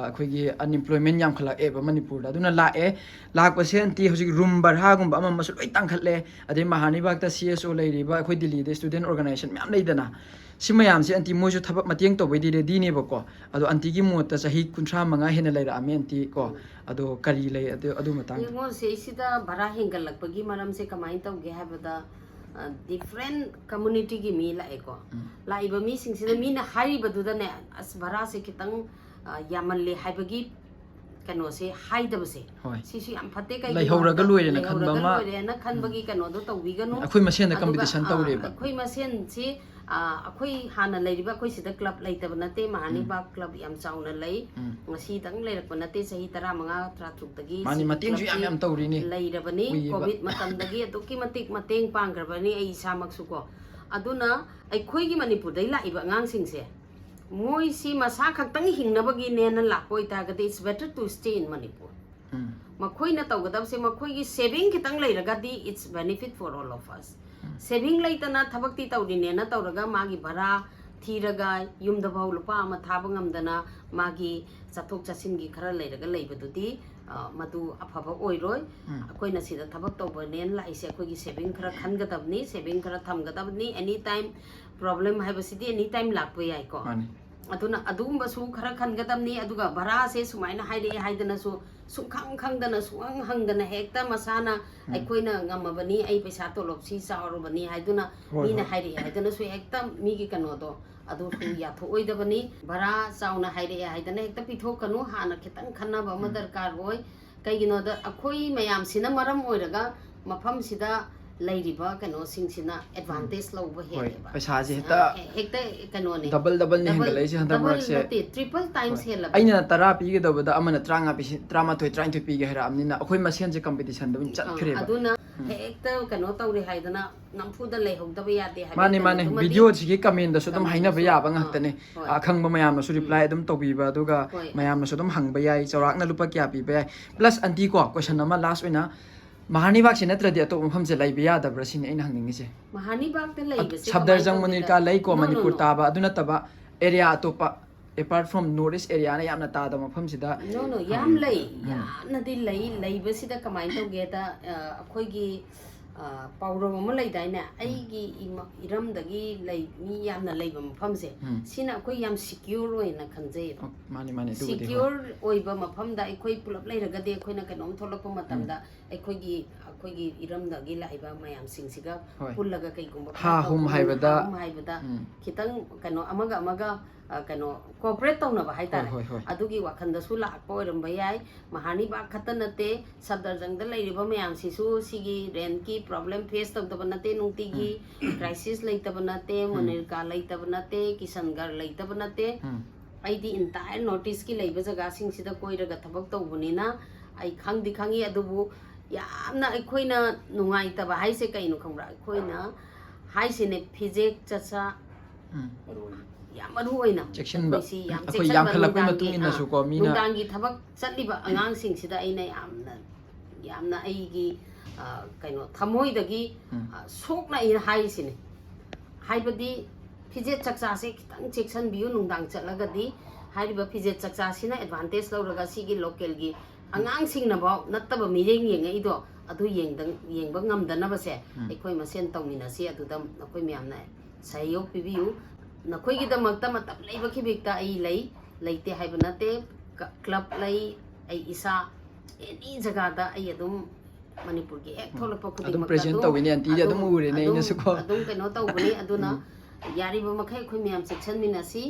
ꯑꯩꯈꯣꯏꯒꯤ ꯑꯟꯑꯦꯝꯄ꯭ꯂꯣꯏꯃꯦꯟ ꯌꯥꯝꯈꯠꯂꯛꯑꯦꯕ ꯃꯅꯤꯄꯨꯔꯗ꯫ ꯑꯗꯨꯅ ꯂꯥꯛꯑꯦ, ꯂꯥꯛꯄꯁꯦ ꯑꯟꯇꯤ ꯍꯧꯖꯤꯛ ꯔꯨꯝ ꯚꯔꯥꯒꯨꯝꯕ ꯑꯃ ꯑꯃꯁꯨ ꯂꯣꯏ ꯇꯥꯡꯈꯠꯂꯦ꯫ ꯑꯗꯩ ꯃꯍꯥꯅꯤꯕꯥꯛꯇ ꯁꯤ ꯑꯦꯁ ꯑꯣ ꯂꯩꯔꯤꯕ ꯑꯩꯈꯣꯏ ꯗꯤꯜꯂꯤꯗ ꯁ꯭ꯇꯨꯗꯦꯟ ꯑꯣꯔꯒꯅꯥꯏꯖꯦꯁꯟ ꯃꯌꯥꯝ ꯂꯩꯗꯅ, ꯁꯤ ꯃꯌꯥꯝꯁꯦ ꯑꯟꯇꯤ ꯃꯣꯏꯁꯨ ꯊꯕꯛ ꯃꯇꯦꯡ ꯇꯧꯕꯩꯗꯤ ꯔꯦꯗꯤꯅꯦꯕꯀꯣ꯫ ꯑꯗꯣ ꯑꯟꯇꯤꯒꯤ ꯃꯣꯠꯇ ꯆꯍꯤ ꯀꯨꯟꯊ꯭ꯔꯥ ꯃꯉꯥ ꯍꯦꯟꯅ ꯂꯩꯔꯛꯑꯝꯃꯦ ꯑꯟꯇꯤ ꯀꯣ꯫ ꯑꯗꯣ ꯀꯔꯤ ꯂꯩ ꯑꯗꯨ, ꯑꯗꯨ ꯃꯇꯥꯡꯗ? ꯌꯦꯡꯉꯣ, ꯁꯤꯁꯤꯗ ꯚꯔꯥ ꯍꯦꯟꯒꯠꯂꯛꯄꯒꯤ ꯃꯔꯝꯁꯦ ꯀꯃꯥꯏꯅ ꯇꯧꯒꯦ ꯍꯥꯏꯕꯗ, ꯗꯤꯐ꯭ꯔꯦꯟ ꯀꯝꯃꯨꯅꯤꯇꯤꯒꯤ ꯃꯤ ꯂꯥꯛꯑꯦꯀꯣ꯫ ꯂꯥꯛꯏꯕ ꯃꯤꯁꯤꯡꯁꯤꯅ ꯃꯤꯅ ꯍꯥꯏꯔꯤꯕꯗꯨꯗꯅꯦ, "ꯑꯁ, ꯚꯔꯥꯁꯦ ꯈꯤꯇꯪ, ꯑ, ꯌꯥꯝꯃꯜꯂꯦ" ꯍꯥꯏꯕꯒꯤ ꯀꯩꯅꯣꯁꯦ ꯍꯥꯏꯗꯕꯁꯦ, ꯍꯣꯏ꯫ ꯁꯤꯁꯨ ꯌꯥꯝ ꯐꯠꯇꯦ꯫ ꯀꯩꯒꯤꯅꯣ ꯂꯩꯍꯧꯔꯒ ꯍꯥꯏꯕꯗ, ꯂꯣꯏꯔꯦꯅ ꯈꯟꯕ ꯂꯩꯍꯧꯔꯒ ꯑꯃ, ꯂꯣꯏꯔꯦꯅ ꯈꯟꯕꯒꯤ ꯀꯩꯅꯣꯗꯣ ꯇꯧꯕꯤꯒꯅꯨ꯫ ꯑꯩꯈꯣꯏ ꯃꯁꯦꯟꯗ ꯑꯗꯨꯒ, ꯀꯝꯄꯤꯇꯤꯁꯟ ꯑ, ꯇꯧꯔꯦꯕ꯫ ꯑꯩꯈꯣꯏ ꯃꯁꯦꯟꯁꯤ, ꯑ, ꯑꯩꯈꯣꯏ ꯍꯥꯟꯅ ꯂꯩꯔꯤꯕ ꯑꯩꯈꯣꯏ ꯁꯤꯗ ꯀ꯭ꯂꯕ ꯂꯩꯇꯕ ꯅꯠꯇꯦ, ꯃꯍꯥꯅꯤꯕꯥꯛ ꯀ꯭ꯂꯕ ꯌꯥꯝ ꯆꯥꯎꯅ ꯂꯩ꯫ ꯉꯁꯤꯗꯪ ꯂꯩꯔꯛꯄ ꯅꯠꯇꯦ, ꯆꯍꯤ ꯇꯔꯥꯃꯉꯥ, ꯇꯔꯥꯇꯔꯨꯛꯇꯒꯤ ꯃꯥꯅꯤ, ꯁꯤꯒꯤ ꯃꯇꯦꯡꯁꯨ ꯌꯥꯝ ꯀ꯭ꯂꯕꯁꯤ ꯌꯥꯝ ꯇꯧꯔꯤꯅꯤ꯫ ꯂꯩꯔꯕꯅꯤ꯫ ꯎꯏꯌꯦꯕ꯫ ꯀꯣꯚꯤꯗ ꯃꯇꯝꯗꯒꯤ ꯑꯗꯨꯛꯀꯤ ꯃꯇꯤꯛ ꯃꯇꯦꯡ ꯄꯥꯡꯈ꯭ꯔꯕꯅꯤ, ꯑꯩ ꯏꯁꯥꯃꯛꯁꯨ ꯀꯣ꯫ ꯑꯗꯨꯅ ꯑꯩꯈꯣꯏꯒꯤ ꯃꯅꯤꯄꯨꯔꯗꯩ ꯂꯥꯛꯏꯕ ꯑꯉꯥꯡꯁꯤꯡꯁꯦ, ꯃꯣꯏꯁꯤ ꯃꯁꯥ ꯈꯛꯇꯪ ꯍꯤꯡꯅꯕꯒꯤꯅꯦꯅ ꯂꯥꯛꯄ ꯑꯣꯏꯇꯥꯔꯒꯗꯤ, it's better to stay in Manipur꯫ ꯎꯝ꯫ ꯃꯈꯣꯏꯅ ꯇꯧꯒꯗꯕꯁꯦ, ꯃꯈꯣꯏꯒꯤ ꯁꯦꯚꯤꯡ ꯈꯤꯇꯪ ꯂꯩꯔꯒꯗꯤ, it's benefit for all of us꯫ Saving ꯂꯩꯇꯅ ꯊꯕꯛꯇꯤ ꯇꯧꯔꯤꯅꯦꯅ ꯇꯧꯔꯒ, ꯃꯥꯒꯤ ꯚꯔꯥ ꯊꯤꯔꯒ, ꯌꯨꯝꯗꯐꯥꯎ ꯂꯨꯄꯥ ꯑꯃ ꯊꯥꯕ ꯉꯝꯗꯅ, ꯃꯥꯒꯤ ꯆꯠꯊꯣꯛ ꯆꯠꯁꯤꯟꯒꯤ ꯈꯔ ꯂꯩꯔꯒ ꯂꯩꯕꯗꯨꯗꯤ, ꯑ, ꯃꯗꯨ ꯑꯐꯕ ꯑꯣꯏꯔꯣꯏ꯫ ꯑꯩꯈꯣꯏꯅ ꯁꯤꯗ ꯊꯕꯛ ꯇꯧꯕꯅꯦꯅ ꯂꯥꯛꯏꯁꯦ, ꯑꯩꯈꯣꯏꯒꯤ ꯁꯦꯚꯤꯡ ꯈꯔ ꯈꯟꯒꯗꯕꯅꯤ, ꯁꯦꯚꯤꯡ ꯈꯔ ꯊꯝꯒꯗꯕꯅꯤ꯫ ꯑꯦꯅꯤ ꯇꯥꯏꯝ ꯄ꯭ꯔꯣꯕ꯭ꯂꯦꯝ ꯍꯥꯏꯕꯁꯤꯗꯤ ꯑꯦꯅꯤ ꯇꯥꯏꯝ ꯂꯥꯛꯄ ꯌꯥꯏꯀꯣ꯫ ꯃꯥꯅꯤ꯫ ꯑꯗꯨꯅ ꯑꯗꯨꯒꯨꯝꯕꯁꯨ ꯈꯔ ꯈꯟꯒꯗꯕꯅꯤ꯫ ꯑꯗꯨꯒ ꯚꯔꯥꯁꯦ ꯁꯨꯃꯥꯏꯅ ꯍꯥꯏꯔꯛꯑꯦ ꯍꯥꯏꯗꯅꯁꯨ, ꯁꯨꯡꯈꯪ ꯈꯪꯗꯅ, ꯁꯨꯡꯍꯪ ꯍꯪꯗꯅ, ꯍꯦꯛꯇ ꯃꯁꯥꯅ "ꯑꯩꯈꯣꯏꯅ ꯉꯝꯃꯕꯅꯤ, ꯑꯩ ꯄꯩꯁꯥ ꯇꯣꯂꯣꯞꯁꯤ ꯆꯥꯎꯔꯕꯅꯤ" ꯍꯥꯏꯗꯨꯅ, ꯍꯣꯏ, ꯃꯤꯅ ꯍꯣꯏ꯫ ꯍꯥꯏꯔꯛꯑꯦ ꯍꯥꯏꯗꯨꯅꯁꯨ ꯍꯦꯛꯇ ꯃꯤꯒꯤ ꯀꯩꯅꯣꯗꯣ ꯑꯗꯨꯁꯨ ꯌꯥꯊꯣꯛꯑꯣꯏꯗꯕꯅꯤ꯫ ꯚꯔꯥ ꯆꯥꯎꯅ ꯍꯥꯏꯔꯛꯑꯦ ꯍꯥꯏꯗꯅ ꯍꯦꯛꯇ ꯄꯤꯊꯣꯛꯀꯅꯨ, ꯍꯥꯟꯅ ꯈꯤꯇꯪ ꯈꯟꯅꯕ ꯑꯃ ꯗꯔꯀꯥꯔ ꯑꯣꯏ꯫ ꯀꯩꯒꯤꯅꯣꯗ, ꯑꯩꯈꯣꯏ ꯃꯌꯥꯝꯁꯤꯅ ꯃꯔꯝ ꯑꯣꯏꯔꯒ ꯃꯐꯝꯁꯤꯗ ꯂꯩꯔꯤꯕ ꯀꯩꯅꯣꯁꯤꯡꯁꯤꯅ ꯑꯦꯗꯚꯥꯟꯇꯦꯖ ꯂꯧꯕ ꯍꯣꯏ, ꯍꯦꯜꯂꯦꯕ꯫ ꯄꯩꯁꯥꯁꯦ ꯑ, ꯍꯦꯛꯇ ꯍꯦ-, ꯍꯦꯛꯇ ꯀꯩꯅꯣꯅꯦ꯫ ꯗꯕꯜ ꯗꯕꯜꯅꯤ ꯗꯕꯜ, ꯍꯦꯟꯒꯠꯂꯛꯏꯁꯦ ꯍꯟꯗꯛ ꯗꯕꯜ ꯃꯔꯛꯁꯦ꯫ ꯅꯠꯇꯦ, ꯇ꯭ꯔꯤꯄꯜ ꯇꯥꯏꯝꯁ ꯍꯣꯏ꯫ ꯍꯦꯜꯂꯕ꯫ ꯑꯩꯅ ꯇꯔꯥ ꯄꯤꯒꯗꯕꯗ ꯑꯃꯅ ꯇꯔꯥꯃꯉꯥ ꯄꯤꯁꯤꯟ, ꯇꯔꯥꯃꯥꯊꯣꯏ, ꯇꯔꯥꯅꯤꯊꯣꯏ ꯄꯤꯒꯦ ꯍꯥꯏꯔꯛꯑꯕꯅꯤꯅ, ꯑꯩꯈꯣꯏ ꯃꯁꯦꯟꯁꯦ ꯀꯝꯄꯤꯇꯤꯁꯟꯗ ꯑꯗꯨꯝ ꯑ, ꯆꯠꯈ꯭ꯔꯦꯕ꯫ ꯑꯗꯨꯅ ꯍꯦꯛꯇ ꯀꯩꯅꯣ ꯇꯧꯔꯦ ꯍꯥꯏꯗꯅ ꯅꯝꯐꯨꯗ ꯂꯩꯍꯧꯗꯕ ꯌꯥꯗꯦ ꯍꯥꯏꯕ ꯃꯥꯅꯦ, ꯃꯥꯅꯦ꯫ ꯀꯩꯅꯣꯗꯨꯃꯗꯤ ꯚꯤꯗꯤꯑꯣꯁꯤꯒꯤ ꯀꯃꯦꯟꯗꯁꯨ ꯑꯗꯨꯝ ꯍꯥꯏꯅꯕ ꯀꯃꯦꯟꯗꯁꯨ, ꯌꯥꯕ ꯑ, ꯉꯥꯛꯇꯅꯦ꯫ ꯍꯣꯏ꯫ ꯑꯈꯪꯕ ꯃꯌꯥꯝꯅꯁꯨ ꯔꯤꯄ꯭ꯂꯥꯏ ꯑꯗꯨꯝ ꯇꯧꯕꯤꯕ, ꯑꯗꯨꯒ ꯍꯣꯏ꯫ ꯃꯌꯥꯝꯅꯁꯨ ꯑꯗꯨꯝ ꯍꯪꯕ ꯌꯥꯏ, ꯆꯥꯎꯔꯥꯛꯅ ꯂꯨꯄꯥ ꯀꯌꯥ ꯄꯤꯕ ꯌꯥꯏ꯫ ꯄ꯭ꯂꯁ ꯑꯟꯇꯤ ꯀꯣ, ꯀꯣꯏꯁꯟ ꯑꯃ ꯂꯥꯁ ꯑꯣꯏꯅ, ꯃꯍꯥꯔꯅꯤꯕꯥꯒꯁꯤ ꯅꯠꯇ꯭ꯔꯗꯤ ꯑꯇꯣꯞꯄ ꯃꯐꯝꯁꯦ ꯂꯩꯕ ꯌꯥꯗꯕ꯭ꯔꯥ ꯁꯤꯅꯤ ꯑꯩꯅ ꯍꯪꯅꯤꯡꯉꯤꯁꯦ꯫ ꯃꯍꯥꯔꯅꯤꯕꯥꯒꯇ ꯂꯩꯕꯁꯦ ꯁꯐꯗꯔꯖꯪ ꯀꯃꯥꯏꯅ ꯇꯧꯒꯦꯗ? ꯃꯨꯅꯤꯔꯀꯥ ꯂꯩꯀꯣ, No, no, ꯃꯅꯤꯄꯨꯔ no. ꯇꯥꯕ ꯑꯗꯨ ꯅꯠꯇꯕ ꯑꯦꯔꯤꯌꯥ ꯑꯇꯣꯞꯄ, apart from North East area ꯅ ꯌꯥꯝꯅ ꯇꯥꯗꯕ ꯃꯐꯝꯁꯤꯗ꯫ No, no, ꯌꯥꯝ ꯂꯩ, ꯌꯥꯝꯅꯗꯤ ꯂꯩ꯫ ꯂꯩꯕꯁꯤꯗ ꯀꯃꯥꯏꯅ ꯇꯧꯒꯦꯗ, ꯑ, ꯑꯩꯈꯣꯏꯒꯤ, ꯑ, ꯄꯥꯎꯔꯧ ꯑꯃ ꯂꯩꯗꯥꯏꯅꯦ, "ꯑꯩꯒꯤ ꯏꯃ-, ꯏꯔꯝꯗꯒꯤ ꯂꯩ, ꯃꯤ ꯌꯥꯝꯅ ꯂꯩꯕ ꯃꯐꯝꯁꯦ", ꯎꯝ꯫ ꯁꯤꯅ ꯑꯩꯈꯣꯏ ꯌꯥꯝ secure ꯑꯣꯏꯅ ꯈꯟꯖꯩꯌꯦꯕ꯫ ꯑꯣ, ꯃꯥꯅꯤ, ꯃꯥꯅꯤ, ꯑꯗꯨꯕꯨꯗꯤ, ꯍꯣꯏ꯫ Secure ꯑꯣꯏꯕ ꯃꯐꯝꯗ ꯑꯩꯈꯣꯏ ꯄꯨꯂꯞ ꯂꯩꯔꯒꯗꯤ, ꯑꯩꯈꯣꯏꯅ ꯀꯩꯅꯣꯝ ꯊꯣꯛꯂꯛꯄ ꯃꯇꯝꯗ ꯑꯩꯈꯣꯏꯒꯤ, ꯑꯩꯈꯣꯏꯒꯤ ꯏꯔꯝꯗꯒꯤ ꯂꯥꯛꯏꯕ ꯃꯌꯥꯝꯁꯤꯡꯁꯤꯒ ꯍꯣꯏ꯫ ꯄꯨꯜꯂꯒ ꯀꯩꯒꯨꯝꯕ ꯍꯥ ꯈꯔ ꯍꯨꯝ ꯇꯧꯕ ꯍꯥꯏꯕꯗ, ꯍꯥ ꯍꯨꯝ ꯍꯥꯏꯕꯗ ꯎꯝ꯫ ꯈꯤꯇꯪ ꯀꯩꯅꯣ ꯑꯃꯒ ꯑꯃꯒ, ꯑ, ꯀꯩꯅꯣ cooperate ꯇꯧꯅꯕ ꯍꯥꯏꯇꯥꯔꯦ꯫ ꯍꯣꯏ, ꯍꯣꯏ, ꯍꯣꯏ꯫ ꯑꯗꯨꯒꯤ ꯋꯥꯈꯜꯗꯁꯨ ꯂꯥꯛꯄ ꯑꯣꯏꯔꯝꯕ ꯌꯥꯏ꯫ ꯃꯍꯥꯔꯅꯤꯕꯥꯒ ꯈꯛꯇ ꯅꯠꯇꯦ, ꯁꯐꯗꯔꯖꯪꯗ ꯂꯩꯔꯤꯕ ꯃꯌꯥꯝꯁꯤꯁꯨ ꯁꯤꯒꯤ rent ꯀꯤ problem face ꯇꯧꯗꯕ ꯅꯠꯇꯦ, ꯅꯨꯡꯇꯤꯒꯤ crisis ꯂꯩꯇꯕ ꯅꯠꯇꯦ, ꯃꯨꯅꯤꯔꯀꯥ ꯂꯩꯇꯕ ꯅꯠꯇꯦ, ꯀꯤꯁꯟꯒꯔ ꯂꯩꯇꯕ ꯅꯠꯇꯦ꯫ ꯎꯝ꯫ ꯑꯩꯗꯤ entire North East ꯀꯤ ꯂꯩꯕ ꯖꯒꯥꯁꯤꯡꯁꯤꯗ ꯀꯣꯏꯔꯒ ꯊꯕꯛ ꯇꯧꯕꯅꯤꯅ ꯑꯩ ꯈꯪꯗꯤ ꯈꯪꯉꯤ꯫ ꯑꯗꯨꯕꯨ ꯌꯥꯝꯅ ꯑꯩꯈꯣꯏꯅ ꯅꯨꯡꯉꯥꯏꯇꯕ ꯍꯥꯏꯁꯦ ꯀꯩꯅꯣ ꯈꯪꯕ꯭ꯔꯥ? ꯑꯩꯈꯣꯏꯅ ꯍꯥꯏꯁꯤꯅꯦ, ꯐꯤꯖꯦꯠ ꯆꯠꯆꯥ ꯎꯝ꯫ ꯌꯥꯝ ꯃꯔꯨ ꯑꯣꯏꯅ ꯆꯦꯛꯁꯤꯟꯕ꯫ ꯑꯩꯈꯣꯏꯁꯤ ꯌꯥꯝ ꯑꯩꯈꯣꯏ ꯆꯦꯛꯁꯤꯟꯕ, ꯌꯥꯝꯈꯠꯂꯛꯄꯩ ꯅꯨꯡꯗꯥꯡꯒꯤ, ꯃꯇꯨꯡ ꯏꯟꯅꯁꯨꯀꯣ, ꯑ, ꯃꯤꯅ ꯅꯨꯡꯗꯥꯡꯒꯤ ꯊꯕꯛ ꯆꯠꯂꯤꯕ ꯑꯉꯥꯡꯁꯤꯡꯁꯤꯗ ꯑꯩꯅ ꯌꯥꯝꯅ, ꯌꯥꯝꯅ ꯑꯩꯒꯤ, ꯑ, ꯀꯩꯅꯣ, ꯊꯃꯣꯏꯗꯒꯤ, ꯎꯝ꯫ ꯑ, ꯁꯣꯛꯅ ꯑꯩꯅ ꯍꯥꯏꯔꯤꯁꯤꯅꯦ꯫ ꯍꯥꯏꯕꯗꯤ ꯐꯤꯖꯦꯠ ꯆꯛꯆꯥꯁꯦ ꯈꯤꯇꯪ ꯆꯦꯛꯁꯤꯟꯕꯤꯌꯨ, ꯅꯨꯡꯗꯥꯡ ꯆꯠꯂꯒꯗꯤ꯫ ꯍꯥꯏꯔꯤꯕ ꯐꯤꯖꯦꯠ ꯆꯛꯆꯥꯁꯤꯅ advantage ꯂꯧꯔꯒ ꯁꯤꯒꯤ local ꯒꯤ ꯑꯉꯥꯡꯁꯤꯡꯅꯐꯥꯎ ꯅꯠꯇꯕ ꯃꯤꯠꯌꯦꯡ ꯌꯦꯡꯉꯛꯏꯗꯣ, ꯑꯗꯨ ꯌꯦꯡꯗ-, ꯌꯦꯡꯕ ꯉꯝꯗꯅꯕꯁꯦ ꯎꯝ꯫ ꯑꯩꯈꯣꯏ ꯃꯁꯦꯟ ꯇꯧꯃꯤꯟꯅꯁꯤ꯫ ꯑꯗꯨꯗ ꯅꯈꯣꯏ ꯃꯌꯥꯝꯅ ꯁꯍꯌꯣꯒ ꯄꯤꯕꯤꯌꯨ꯫ ꯅꯈꯣꯏꯒꯤꯗꯃꯛꯇ ꯃꯇꯝ ꯂꯩꯕ ꯈꯤꯕꯤꯛꯇ ꯑꯩ ꯂꯩ, ꯂꯩꯇꯦ ꯍꯥꯏꯕ ꯅꯠꯇꯦ꯫ ꯀ-, club ꯂꯩ, ꯑꯩ ꯏꯁꯥ any ꯖꯒꯥꯗ ꯑꯩ ꯑꯗꯨꯝ ꯃꯅꯤꯄꯨꯔꯒꯤ ꯍꯦꯛ ꯊꯣꯛꯂꯛꯄ ꯑꯗꯨꯝ ꯈꯨꯗꯤꯡꯃꯛꯇ present ꯑꯗꯨꯝ, ꯇꯧꯋꯤꯅꯦ, aunty ꯗꯤ ꯑꯗꯨꯝ ꯑꯗꯨꯝ, ꯎꯔꯦꯅꯦ ꯑꯗꯨꯝ, ꯑꯩꯅꯁꯨꯀꯣ꯫ ꯑꯗꯨꯝ ꯀꯩꯅꯣ ꯇꯧꯕꯅꯤ꯫ ꯑꯗꯨꯅ ꯎꯝ꯫ ꯌꯥꯔꯤꯕ ꯃꯈꯩ ꯑꯩꯈꯣꯏ ꯃꯌꯥꯝ ꯆꯦꯛꯁꯤꯟꯃꯤꯟꯅꯁꯤ꯫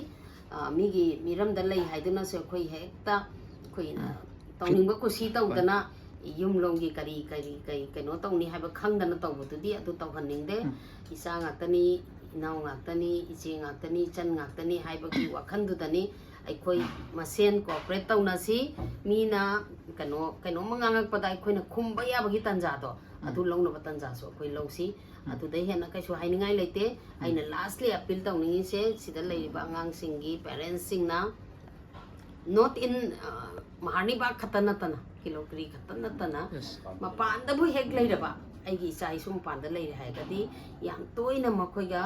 ꯑ, ꯃꯤꯒꯤ ꯃꯤꯔꯝꯗ ꯂꯩ ꯍꯥꯏꯗꯨꯅꯁꯨ ꯑꯩꯈꯣꯏ ꯍꯦꯛꯇ ꯑꯩꯈꯣꯏꯅ ꯎꯝ꯫ ꯇꯧꯅꯤꯡꯕ ꯀꯨꯁꯤ ꯇꯧꯗꯅ ꯌꯨꯝꯂꯣꯝꯒꯤ ꯀꯔꯤ, ꯀꯔꯤ, ꯀꯔꯤ ꯀꯩꯅꯣ ꯇꯧꯅꯤ ꯍꯥꯏꯕ ꯈꯪꯗꯅ ꯇꯧꯕꯗꯨꯗꯤ ꯑꯗꯨ ꯇꯧꯍꯟꯅꯤꯡꯗꯦ꯫ ꯎꯝ꯫ ꯏꯆꯥ ꯉꯥꯛꯇꯅꯤ, ꯏꯅꯥꯎ ꯉꯥꯛꯇꯅꯤ, ꯏꯆꯦ ꯉꯥꯛꯇꯅꯤ, ꯏꯆꯟ ꯉꯥꯛꯇꯅꯤ ꯍꯥꯏꯕꯒꯤ ꯋꯥꯈꯜꯗꯨꯗꯅꯤ ꯑꯩꯈꯣꯏ ꯃꯁꯦꯟ cooperate ꯇꯧꯅꯁꯤ꯫ ꯃꯤꯅ ꯀꯩꯅꯣ, ꯀꯩꯅꯣꯝꯃ ꯉꯥꯡꯉꯛꯄꯗ ꯑꯩꯈꯣꯏꯅ ꯈꯨꯝꯕ ꯌꯥꯕꯒꯤ ꯇꯥꯟꯖꯥꯗꯣ, ꯑꯗꯨ ꯂꯧꯅꯕ ꯇꯥꯟꯖꯥꯁꯨ ꯑꯩꯈꯣꯏ ꯂꯧꯁꯤ꯫ ꯑꯗꯨꯗꯩ ꯍꯦꯟꯅ ꯀꯩꯁꯨ ꯍꯥꯏꯅꯤꯡꯉꯥꯏ ꯂꯩꯇꯦ꯫ ꯑꯩꯅ lastly appeal ꯇꯧꯅꯤꯡꯉꯤꯁꯦ, ꯁꯤꯗ ꯂꯩꯔꯤꯕ ꯑꯉꯥꯡꯁꯤꯡꯒꯤ parents ꯁꯤꯡꯅ, not in, ꯑ, ꯃꯍꯥꯔꯅꯤꯕꯥꯒ ꯈꯛꯇ ꯅꯠꯇꯅ, ꯂꯣꯀ꯭ꯔꯤ ꯈꯛꯇ ꯅꯠꯇꯅ ꯃꯄꯥꯟꯗꯕꯨ ꯍꯦꯛ ꯂꯩꯔꯕ, ꯑꯩꯒꯤ ꯏꯆꯥ ꯏꯁꯨ ꯃꯄꯥꯟꯗ ꯂꯩꯔꯦ ꯍꯥꯏꯔꯒꯗꯤ, ꯌꯥꯝ ꯇꯣꯏꯅ ꯃꯈꯣꯏꯒ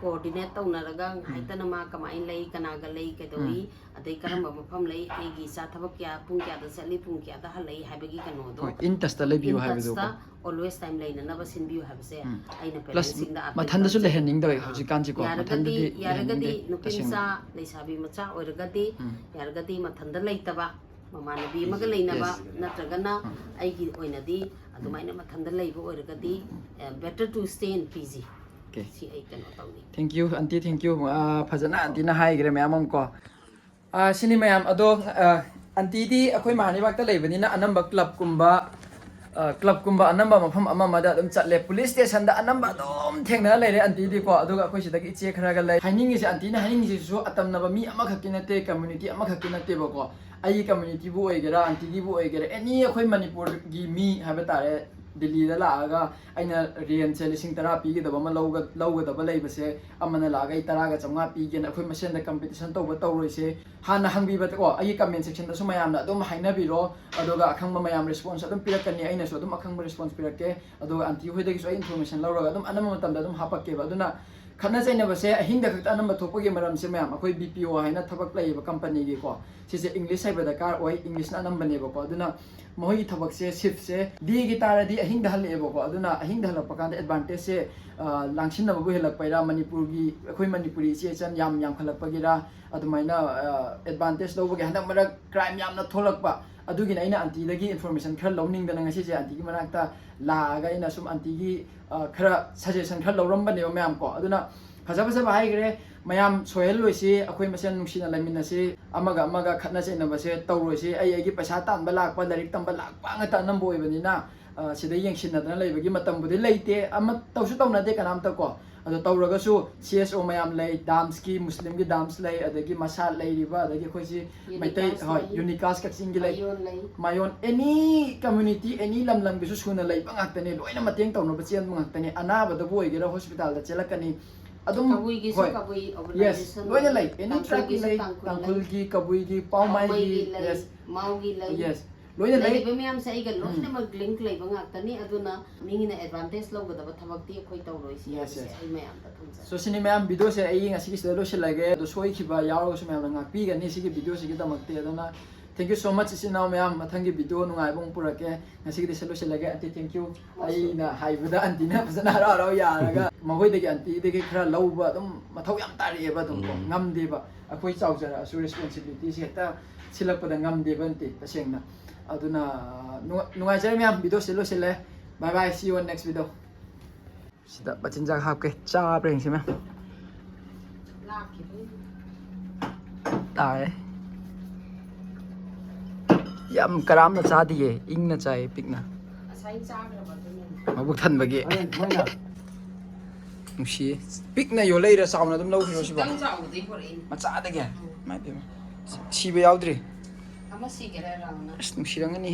ꯀꯣꯑꯣꯔꯗꯤꯅꯦꯠ ꯇꯧꯅꯔꯒ, ꯉꯥꯏꯇꯅ ꯃꯥ ꯀꯃꯥꯏꯅ ꯂꯩ, ꯀꯅꯥꯒ ꯂꯩ, ꯀꯩꯗꯧꯏ, ꯑꯗꯩ ꯀꯔꯝꯕ ꯃꯐꯝ ꯂꯩ, ꯑꯩꯒꯤ ꯏꯆꯥ ꯊꯕꯛ ꯀꯌꯥ, ꯄꯨꯡ ꯀꯌꯥꯗ ꯆꯠꯂꯤ, ꯄꯨꯡ ꯀꯌꯥꯗ ꯍꯜꯂꯛꯏ ꯍꯥꯏꯕꯒꯤ ꯀꯩꯅꯣꯗꯣ, ꯍꯣꯏ, in touchꯇ ꯂꯩꯕꯤꯌꯨ in ꯍꯥꯏꯕꯗꯨꯀꯣ꯫ touchꯇ always time ꯂꯩꯅꯅꯕ ꯁꯤꯟꯕꯤꯌꯨ ꯍꯥꯏꯕꯁꯦ ꯎꯝ. ꯑꯩꯅ Plus parentsꯁꯤꯡꯗ appeal ꯃꯊꯟꯗꯁꯨ ꯇꯧꯖꯩ꯫ ꯂꯩꯍꯟꯅꯤꯡꯗꯕ ꯑꯥ, ꯍꯧꯖꯤꯛꯀꯥꯟꯁꯤꯀꯣ, ꯌꯥꯔꯒꯗꯤ, ꯃꯊꯟꯗꯗꯤ ꯌꯥꯔꯒꯗꯤ ꯂꯩꯍꯟꯅꯤꯡꯗꯦ ꯅꯨꯄꯤ ꯇꯁꯦꯡꯅ꯫ ꯃꯆꯥ, ꯂꯩꯁꯥꯕꯤ ꯃꯆꯥ ꯑꯣꯏꯔꯒꯗꯤ, ꯎꯝ. ꯌꯥꯔꯒꯗꯤ ꯃꯊꯟꯗ ꯂꯩꯇꯕ, ꯃꯃꯥꯟꯅꯕꯤ ꯑꯃꯒ ꯂꯩꯅꯕ, Yes. ꯅꯠꯇ꯭ꯔꯒꯅ ꯎꯝ. ꯑꯩꯒꯤ ꯑꯣꯏꯅꯗꯤ ꯑꯗꯨꯃꯥꯏꯅ ꯃꯊꯟꯗ ꯂꯩꯕ ꯑꯣꯏꯔꯒꯗꯤ, better to stay in P G꯫ Okay. ꯁꯤ ꯑꯩ ꯀꯩꯅꯣ ꯇꯧꯅꯤꯡꯉꯤ꯫ Thank you, aunty, thank you. ꯑꯥ, ꯐꯖꯅ ꯑꯟꯇꯤꯅ ꯍꯥꯏꯈ꯭ꯔꯦ ꯃꯌꯥꯝ ꯑꯃ ꯀꯣ꯫ ꯑꯥ, ꯁꯤꯅꯤ ꯃꯌꯥꯝ꯫ ꯑꯗꯣ, ꯑꯥ, ꯑꯟꯇꯤꯗꯤ ꯑꯩꯈꯣꯏ ꯃꯍꯥꯔꯥꯅꯤꯕꯥꯒꯇ ꯂꯩꯕꯅꯤꯅ ꯑꯅꯝꯕ ꯀ꯭ꯂꯕꯀꯨꯝꯕ, ꯑꯥ, ꯀ꯭ꯂꯕꯀꯨꯝꯕ ꯑꯅꯝꯕ ꯃꯐꯝ ꯑꯃ ꯑꯃꯗ ꯑꯗꯨꯝ ꯆꯠꯂꯦ꯫ ꯄꯨꯂꯤꯁ ꯁ꯭ꯇꯦꯁꯟꯗ ꯑꯅꯝꯕ ꯑꯗꯨꯝ ꯊꯦꯡꯅꯔ ꯂꯩꯔꯦ ꯑꯟꯇꯤꯗꯤꯀꯣ꯫ ꯑꯗꯨꯒ ꯑꯩꯈꯣꯏ ꯁꯤꯗꯒꯤ ꯏꯆꯦ ꯈꯔꯒ ꯂꯩ꯫ ꯍꯥꯏꯅꯤꯡꯉꯤꯁꯦ, ꯑꯟꯇꯤꯅ ꯍꯥꯏꯅꯤꯡꯉꯤꯁꯤꯁꯨ ꯑꯇꯝꯅꯕ ꯃꯤ ꯑꯃꯈꯛꯀꯤ ꯅꯠꯇꯦ, community ꯑꯃꯈꯛꯀꯤ ꯅꯠꯇꯦꯕꯀꯣ꯫ ꯑꯩꯒꯤ communityꯕꯨ ꯑꯣꯏꯒꯦꯔꯥ, ꯑꯟꯇꯤꯒꯤꯕꯨ ꯑꯣꯏꯒꯦꯔꯥ, ꯑꯦꯅꯤ ꯑꯩꯈꯣꯏ ꯃꯅꯤꯄꯨꯔꯒꯤ ꯃꯤ ꯍꯥꯏꯕ ꯇꯥꯔꯦ, ꯗꯤꯜꯂꯤꯗ ꯂꯥꯛꯑꯒ ꯑꯩꯅ rentꯁꯦ ꯂꯤꯁꯤꯡ ꯇꯔꯥ ꯄꯤꯒꯗꯕ ꯑꯃ ꯂꯧꯒ-, ꯂꯧꯒꯗꯕ ꯂꯩꯕꯁꯦ, ꯑꯃꯅ ꯂꯥꯛꯑꯒ ꯑꯩ ꯇꯔꯥꯒ ꯆꯥꯝꯃꯉꯥ ꯄꯤꯒꯦꯅ ꯑꯩꯈꯣꯏ ꯃꯁꯦꯟꯗ competition ꯇꯧꯕ ꯇꯧꯔꯣꯏꯁꯦ꯫ ꯍꯥꯟꯅ ꯍꯪꯕꯤꯕꯗꯀꯣ, ꯑꯩꯒꯤ comment sectionꯗꯁꯨ ꯃꯌꯥꯝꯅ ꯑꯗꯨꯝ ꯍꯥꯏꯅꯕꯤꯔꯣ, ꯑꯗꯨꯒ ꯑꯈꯪꯕ ꯃꯌꯥꯝ response ꯑꯗꯨꯝ ꯄꯤꯔꯛꯀꯅꯤ, ꯑꯩꯅꯁꯨ ꯑꯗꯨꯝ ꯑꯈꯪꯕ response ꯄꯤꯔꯛꯀꯦ꯫ ꯑꯗꯨꯒ aunty ꯍꯣꯏꯗꯒꯤꯁꯨ ꯑꯩ information ꯂꯧꯔꯒ ꯑꯗꯨꯝ ꯑꯅꯝꯕ ꯃꯇꯝꯗ ꯑꯗꯨꯝ ꯍꯥꯄꯛꯀꯦꯕ꯫ ꯑꯗꯨꯅ ꯈꯠꯅ ꯆꯩꯅꯕꯁꯦ ꯑꯍꯤꯡꯗ ꯈꯛꯇ ꯑꯅꯝꯕ ꯊꯣꯛꯄꯒꯤ ꯃꯔꯝꯁꯦ ꯃꯌꯥꯝ, ꯑꯩꯈꯣꯏ B P O ꯍꯥꯏꯅ ꯊꯕꯛ ꯂꯩꯌꯦꯕ companyꯒꯤꯀꯣ, ꯁꯤꯁꯦ English ꯍꯩꯕ ꯗꯔꯀꯥꯔ ꯑꯣꯏ, Englishꯅ ꯑꯅꯝꯕꯅꯦꯕꯀꯣ꯫ ꯑꯗꯨꯅ ꯃꯈꯣꯏꯒꯤ ꯊꯕꯛꯁꯦ, shiftꯁꯦ dayꯒꯤ ꯇꯥꯔꯗꯤ ꯑꯍꯤꯡꯗ ꯍꯜꯂꯛꯑꯦꯕꯀꯣ꯫ ꯑꯗꯨꯅ ꯑꯍꯤꯡꯗ ꯍꯜꯂꯛꯄ ꯀꯥꯟꯗ advantageꯁꯦ, ꯑ, ꯂꯥꯡꯁꯤꯟꯅꯕꯕꯨ ꯍꯦꯜꯂꯛꯄꯩꯔꯥ, ꯃꯅꯤꯄꯨꯔꯒꯤ, ꯑꯩꯈꯣꯏ ꯃꯅꯤꯄꯨꯔꯤ ꯏꯆꯦ ꯏꯆꯟ ꯌꯥꯝ ꯌꯥꯝꯈꯠꯂꯛꯄꯒꯤꯔꯥ, ꯑꯗꯨꯃꯥꯏꯅ, ꯑ, advantage ꯂꯧꯕꯒꯤ ꯍꯟꯗꯛ ꯃꯔꯛ crime ꯌꯥꯝꯅ ꯊꯣꯛꯂꯛꯄ, ꯑꯗꯨꯒꯤꯅꯤ ꯑꯩꯅ auntyꯗꯒꯤ information ꯈꯔ ꯂꯧꯅꯤꯡꯗꯅ ꯉꯁꯤꯁꯦ auntyꯒꯤ ꯃꯅꯥꯛꯇ ꯂꯥꯛꯑꯒ ꯑꯩꯅ ꯁꯨꯝ auntyꯒꯤ, ꯑ, ꯈꯔ suggestion ꯈꯔ ꯂꯧꯔꯝꯕꯅꯦꯕ ꯃꯌꯥꯝ ꯀꯣ꯫ ꯑꯗꯨꯅ ꯐꯖ ꯐꯖꯕ ꯍꯥꯏꯈ꯭ꯔꯦ꯫ ꯃꯌꯥꯝ ꯁꯣꯏꯍꯜꯂꯣꯏꯁꯤ, ꯑꯩꯈꯣꯏ ꯃꯁꯦꯟ ꯅꯨꯡꯁꯤꯅ ꯂꯩꯃꯤꯟꯅꯁꯤ, ꯑꯃꯒ ꯑꯃꯒ ꯈꯠꯅ ꯆꯩꯅꯕꯁꯦ ꯇꯧꯔꯣꯏꯁꯤ꯫ ꯑꯩ ꯑꯩꯒꯤ ꯄꯩꯁꯥ ꯇꯥꯟꯕ ꯂꯥꯛꯄ, ꯂꯥꯏꯔꯤꯛ ꯇꯝꯕ ꯂꯥꯛꯄ ꯉꯥꯛꯇ ꯑꯅꯝꯕ ꯑꯣꯏꯕꯅꯤꯅ, ꯑ, ꯁꯤꯗ ꯌꯦꯡꯁꯤꯟꯅꯗꯅ ꯂꯩꯕꯒꯤ ꯃꯇꯝꯕꯨꯗꯤ ꯂꯩꯇꯦ, ꯑꯃ ꯇꯧꯁꯨ ꯇꯧꯅꯗꯦ ꯀꯅꯥꯝꯇ ꯀꯣ꯫ ꯑꯗꯣ ꯇꯧꯔꯒꯁꯨ C S O ꯃꯌꯥꯝ ꯂꯩ, danceꯀꯤ, Muslimꯒꯤ dance ꯂꯩ, ꯑꯗꯒꯤ ꯃꯁꯥ ꯂꯩꯔꯤꯕ, ꯑꯗꯒꯤ ꯑꯩꯈꯣꯏꯁꯤ ꯃꯩꯇꯩ, UNICAS ꯍꯣꯏ, ꯂꯩ, UNICAS ꯀꯛꯆꯤꯡꯒꯤ ꯂꯩ, ꯃꯌꯣꯟ ꯂꯩ, ꯃꯌꯣꯟ, any community, any ꯂꯝ ꯂꯝꯒꯤꯁꯨ ꯁꯨꯅ ꯂꯩꯕ ꯉꯥꯛꯇꯅꯦ, ꯂꯣꯏꯅ ꯃꯇꯦꯡ ꯇꯧꯅꯕ ꯆꯦꯟꯕ ꯉꯥꯛꯇꯅꯦ꯫ ꯑꯅꯥꯕꯗꯕꯨ ꯑꯣꯏꯒꯦꯔꯥ hospitalꯗ ꯆꯦꯜꯂꯛꯀꯅꯤ꯫ ꯑꯗꯨꯝ, ꯀꯕꯨꯏꯒꯤꯁꯨ ꯍꯣꯏ, ꯀꯕꯨꯏ yes, organization ꯂꯣꯏꯅ ꯂꯩ, ꯂꯩ, any tribeꯀꯤ ꯇꯥꯡꯈꯨꯜꯒꯤꯁꯨ ꯂꯩ, ꯇꯥꯡꯈꯨꯜ ꯂꯩ, ꯇꯥꯡꯈꯨꯜꯒꯤ, ꯀꯕꯨꯏꯒꯤ, ꯄꯥꯎꯃꯥꯏꯒꯤ, ꯄꯥꯎꯃꯩꯒꯤ ꯂꯩ, yes, ꯃꯥꯎꯒꯤ ꯂꯩ꯫ Yes꯫ ꯂꯣꯏꯅ ꯂꯩ꯫ ꯂꯩꯔꯤꯕ ꯃꯌꯥꯝꯁꯦ ꯑꯩꯒ ꯂꯣꯏꯅꯃꯛ ꯂꯤꯡꯛ ꯂꯩꯕ ꯉꯥꯛꯇꯅꯤ꯫ ꯑꯗꯨꯅ ꯃꯤꯒꯤꯅ ꯑꯦꯗꯚꯥꯟꯇꯦꯖ ꯂꯧꯒꯗꯕ ꯊꯕꯛꯇꯤ ꯑꯩꯈꯣꯏ ꯇꯧꯔꯣꯏꯁꯤ Yes, ꯍꯥꯏꯕꯁꯦ yes. ꯑꯩ ꯃꯌꯥꯝꯗ ꯊꯝꯖꯒꯦ꯫ ꯁꯣ ꯁꯤꯅꯤ ꯃꯌꯥꯝ, ꯚꯤꯗꯤꯑꯣꯁꯦ ꯑꯩ ꯉꯁꯤꯒꯤꯁꯤꯗ ꯂꯣꯏꯁꯤꯜꯂꯒꯦ꯫ ꯑꯗꯣ ꯁꯣꯏꯈꯤꯕ ꯌꯥꯎꯔꯒꯁꯨ ꯃꯌꯥꯝꯅ ꯉꯥꯛꯄꯤꯒꯅꯤ ꯁꯤꯒꯤ ꯚꯤꯗꯤꯑꯣꯁꯤꯒꯤꯗꯃꯛꯇꯤ꯫ ꯑꯗꯨꯅ thank you so much ꯏꯆꯤꯟ ꯏꯅꯥꯎ ꯃꯌꯥꯝ, ꯃꯊꯪꯒꯤ ꯚꯤꯗꯤꯑꯣ ꯅꯨꯡꯉꯥꯏꯕ ꯑꯃꯨꯛ ꯄꯨꯔꯛꯀꯦ꯫ ꯉꯁꯤꯒꯤꯗꯤ ꯁꯤ ꯂꯣꯏꯁꯤꯜꯂꯒꯦ꯫ Aunty, thank you꯫ ꯑꯩꯅ ꯍꯥꯏꯕꯗ ꯑꯟꯇꯤꯅ ꯐꯖꯅ ꯍꯔꯥꯎ ꯍꯔꯥꯎ ꯌꯥꯔꯒ ꯃꯈꯣꯏꯗꯒꯤ, ꯑꯟꯇꯤꯗꯒꯤ ꯈꯔ ꯂꯧꯕ ꯑꯗꯨꯝ ꯃꯊꯧ ꯌꯥꯝ ꯇꯥꯔꯛꯑꯦꯕ꯫ ꯑꯗꯨꯝ ꯀꯣ, ꯎꯝ. ꯉꯝꯗꯦꯕ꯫ ꯑꯩꯈꯣꯏ ꯆꯥꯎꯖꯔꯛꯑꯁꯨ ꯔꯦꯁꯄꯣꯟꯁꯤꯕꯤꯂꯤꯇꯤꯁꯦ ꯍꯦꯛꯇ ꯁꯤꯜꯂꯛꯄꯗ ꯉꯝꯗꯦꯕ ꯑꯟꯇꯤ, ꯇꯁꯦꯡꯅ꯫ ꯑꯗꯨꯅ ꯅꯨꯡꯉꯥꯏ- ꯅꯨꯡꯉꯥꯏꯖꯔꯦ ꯃꯌꯥꯝ, ꯚꯤꯗꯤꯑꯣꯁꯦ ꯂꯣꯏꯁꯤꯜꯂꯦ꯫ Bye bye, see you on next video. ꯁꯤꯗ ꯃꯆꯤꯟꯖꯥꯛ ꯍꯥꯞꯀꯦ꯫ ꯆꯥꯕ꯭ꯔꯥ ꯌꯦꯡꯁꯤ ꯃꯌꯥꯝ꯫ ꯇꯥꯔꯦ꯫ ꯌꯥꯝ ꯀꯔꯥꯝꯅ ꯆꯥꯗꯤꯌꯦ, ꯏꯪꯅ ꯆꯥꯏ, ꯄꯤꯛꯅ꯫ ꯉꯁꯥꯏ ꯆꯥꯈ꯭ꯔꯕ ꯑꯗꯨꯅꯅꯦ꯫ ꯃꯕꯨꯛ ꯊꯟꯕꯒꯤ꯫ ꯍꯣꯔꯦꯟ ꯃꯣꯏꯅ ꯅꯨꯡꯁꯤꯌꯦ꯫ ꯄꯤꯛꯅ ꯌꯣꯜꯂꯛꯏꯔ ꯆꯥꯎꯅ ꯑꯗꯨꯝ ꯂꯧꯈꯤꯔꯣ ꯁꯤꯕꯣ? ꯈꯤꯇꯪ ꯆꯥꯎꯕꯗꯩ ꯄꯨꯔꯛꯏꯅꯦ꯫ ꯃꯆꯥꯗꯒꯤ? ꯏꯃꯥꯏ ꯄꯦꯝꯃ꯫ ꯁꯤꯕ ꯌꯥꯎꯗ꯭ꯔꯤ꯫ ꯑꯃ ꯁꯤꯒꯦꯔꯥ ꯔꯥꯎꯅ꯫ ꯑꯁ, ꯅꯨꯡꯁꯤꯔꯝꯒꯅꯤ꯫